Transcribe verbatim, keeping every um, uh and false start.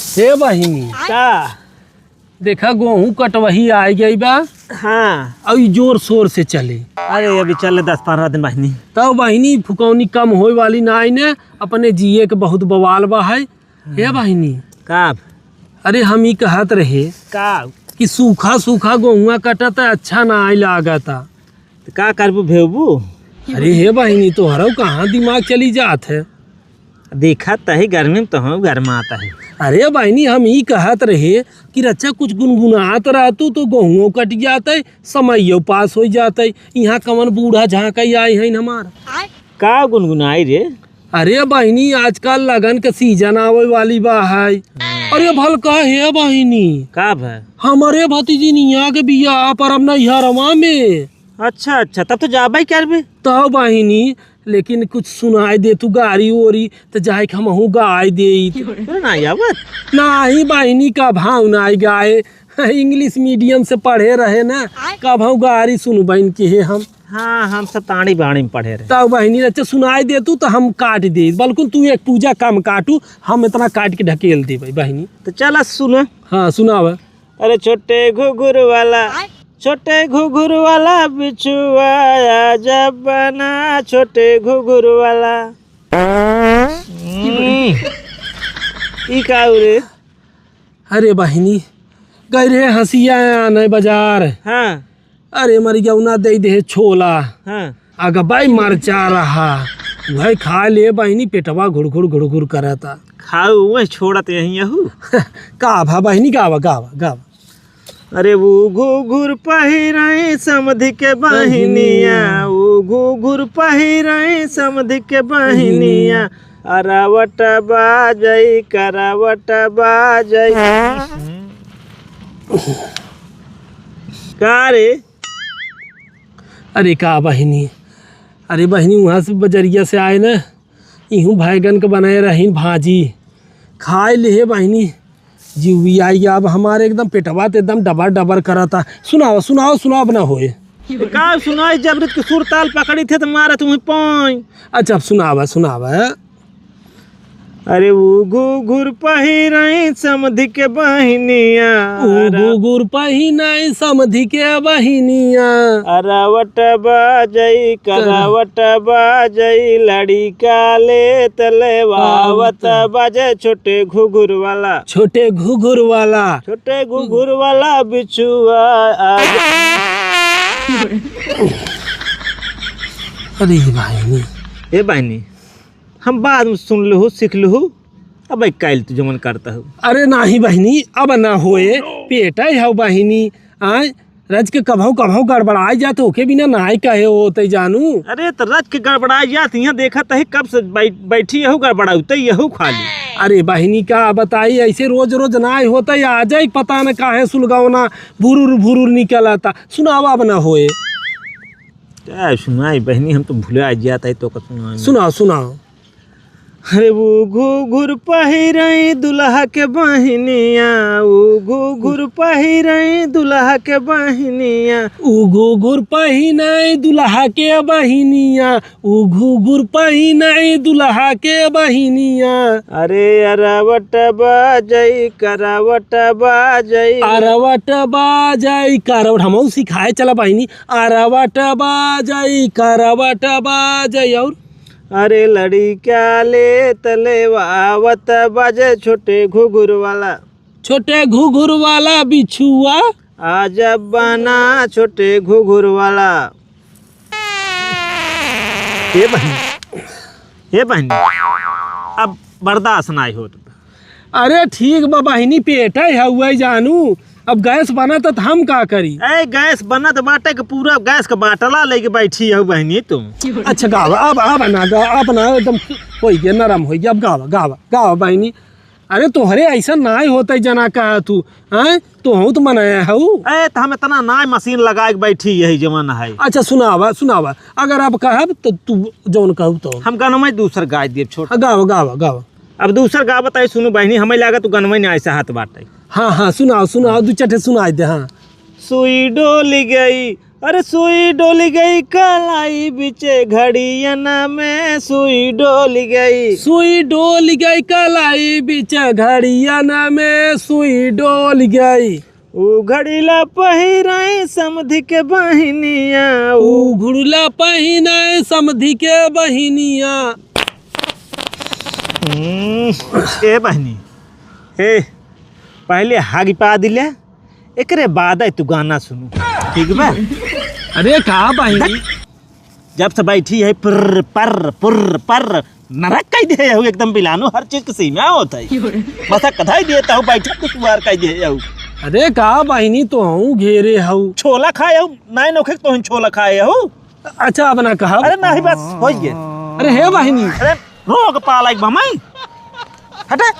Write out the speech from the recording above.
हे बहिनी, का? देखा, गोहूँ कटवही आइ गइ बा। हाँ। अउ ई जोर शोर से चले। अरे, अभी चले दस पन्द्रह दिन बहिनी। तउ बहिनी, फुकौनी कम होइ वाली नाहीं न, अपने जिए के बहुत बवाल बा है। हे बहिनी। का? अरे, हम ई कहत रहे का? कि सूखा सूखा गोहुआ कटत है, अच्छा नाहीं लागत। त का करबू, भेवबू? अरे हे बहिनी, तोहरउ कहाँ दिमाग चली जात है? देखत त ही गर्मी में तोहूँ गरमात है। अरे बहिनी, हम ई कहत रहे कि रच्चा कुछ गुनगुनात रहतू तो गोहुओ कटि जात है, समइयो पास होइ जात है। इहाँ कवन बूढ़ा झाँकइ आइ हैं हमार। का गुनगुनाई रे? अरे बहिनी, आजकल लगन के सीजन आवइ वाली बा है। अरे भल का हे बहिनी, का भा? हमरे भतीजिनिया के बियाह परब नइहरवा में। अच्छा, अच्छा, तब तो जाबइ करबे। तउ बहिनी, लेकिन कुछ सुनाइ देतू गारी ओरी, त जाइके हमहूँ गाइ देइत। तोरे नाहीं आवत? नाहीं बहिनी, कबहूँ नाहीं गाए। English medium से पढ़े रहे न, कबहूँ गारी सुनबइन किहे हम। हाँ, हम सब ताड़ी बाड़ी में पढ़े रहे। तउ बहिनी, अच्छा सुनाइ देतू त हम काटि देइत, बल्कुन तू एक पूजा कम काटू, हम एतना काटिके ढकेल देबइ बहिनी। त चला सुना। हाँ, सुनावा। अरे छोटे घुघुर वाला, छोटे घुघुर वाला बिछुआ, आजा बना छोटे घुघुर वाला। हम्म। ई का हो रे? अरे बहिनी, गइ रहे हँसिया आने बजार। हाँ। अरे मरिगौना देइ देहे छोला। हाँ। अगबइ मरचा रहा, उहइ खाइ ले बहिनी, पेटवा घुड़घुड़ घुड़घुड़ करता। खाउ, उहइ छोड़त यहीं यहू। का भा बहिनी, गावा, गावा, गावा। अरे ऊ घुघुर पहिरइ समधि के बहिनिया, ऊ घुघुर पहिरइ समधि के बहिनिया, अरावट बाजइ, करावट बाजइ। का रे? अरे का बहिनी, अरे बहिनी, उहाँ से बजरिया से आए न, इहूँ भैगन के बनाए रहीन भाजी, खाइ लिहे बहिनी, जिउवी आइ अब हमारे एकदम पेटवा त एकदम डबर डबर करता। सुनावा, सुनावा, सुनावा, अब न होए। का सुनाई, जब रित के सुर ताल पकड़ी थे त मारा तुम्हें पाई। अच्छा, अब सुनावा, सुनावा। अरे ऊ घुघुर पहिरइ समधि के बहिनिया, ऊ घुघुर पहिरइ समधि के बहिनिया। अरावट बाजइ, करावट बाजइ, लड़िका लेत लेवावत बाजइ, छोटे घुघुर वाला। छोटे घुघुर वाला। छोटे घुघुर वाला बिछुआ, आ जा। अरे बहिनी। ए बहिनी, हम बाद में सुन लूहू, सीख लूहू, अबइ काइल तू जवन करता हो। अरे नाहीं बहिनी, अब न होए, पेटइ हउ बहिनी, आय, रज के कभउ कभउ गड़बड़ाइ जात, ओके बिना नाहीं कहे होतइ जानू। अरे त रज के गड़बड़ाइ जात, इहाँ देखत ही कब से बै-, बैठी यहू गड़बड़उतइ यहू खाली। अरे बहिनी का बताई, अइसे रोज रोज नाहीं होतइ, आजइ पता न काहे सुलगवना भुरुर भुरुर निकलता। सुनावा अब न होए। का सुनाई बहिनी, हम तो भुलाइ जात ही तोका सुनाई। सुनावा, सुनावा। अरे ऊ घुघुर पहिरइ दुलहा के बहिनिया, ऊ घुघुर पहिरइ दुलहा के बहिनिया। ऊ घुघुर पहिरइ दुलहा के बहिनिया, ऊ घुघुर पहिरइ दुलहा के बहिनिया। अरे अरावट बाजइ, करावट बाजइ। अरावट बाजइ, करावट हमहू सिखाए चला बहिनी। अरावट बाजइ, करावट बाजइ, अउर? अरे लड़िका लेत लेवावत बाजइ छोटे घुघुर वाला। छोटे घुघुर वाला बिछुआ। आजा बना छोटे घुघुर वाला। ए बहिनी, ए बहिनी, अब बर्दाश्त नाहीं होत। अरे ठीक बा बहिनी, पेटइ हउवइ जानू, अब गैस बनत त हम का करी? ए, गैस बनत बाटे के पूरा गैस के बाटला लेके बैठी हउ बहिनी तू। अच्छा गावा, अब, अब ना गा, अब ना एकदम होइ गया, नरम होइ गया, अब गावा, गावा, गावा बहिनी। अरे तोहरे अइसन नाहीं होतइ जना कहा तू, हैं? तोहूँ त मनइया हउ। ए, त हम एतना नाहीं मशीन लगाइके बैठी यही जवन है। अच्छा सुनावा, सुनावा, अगर अब कहब त तू जउन कहब तउ। हम गनमइ दूसर गाइ देब छोट। हाँ, गावा, गावा, गावा। अब दूसर गावत है, सुनू बहिनी, हमइ लागत तू गनवइ नाहीं सहत बाटे। हाँ, हाँ, सुनावा, सुनावा, दुइ चार ठे सुनाइ दे, हाँ। सुई डोलि गइ, अरे सुई डोल गई कलाई बीचे घड़ियना में, सुई डोल गई। सुई डोल गई कलाई बीचे घड़ियना में, सुई डोल गई। उ घड़ीला पहिराए समधि के बहिनिया, उ उ घुड़ला पहिनाए समधि के बहिनिया। हम्म, ए बहिनी, ए, पहिले हागी पा दिले, एकरे बाद आई तू गाना सुनू, ठीक बा? अरे का बहिनी? जब से बैठी है, पर्र, पर्र, पुर्र, पर्र, नरक कई दे हऊ, एकदम बिलानो, हर चीज के सीमा होत है। बस कधाई देता हूँ, बैठक के सुआर कई दे हऊ। अरे का बहिनी, तो हूँ घेरे हऊ। छोला खाए हऊ, नाय नोखे तो हूँ छोला खाए हऊ। अच्छा, अब ना कहा। अरे नाही, बस, होई गे। अरे हे बहिनी। अरे रोक पाला एक बमाई। हटे।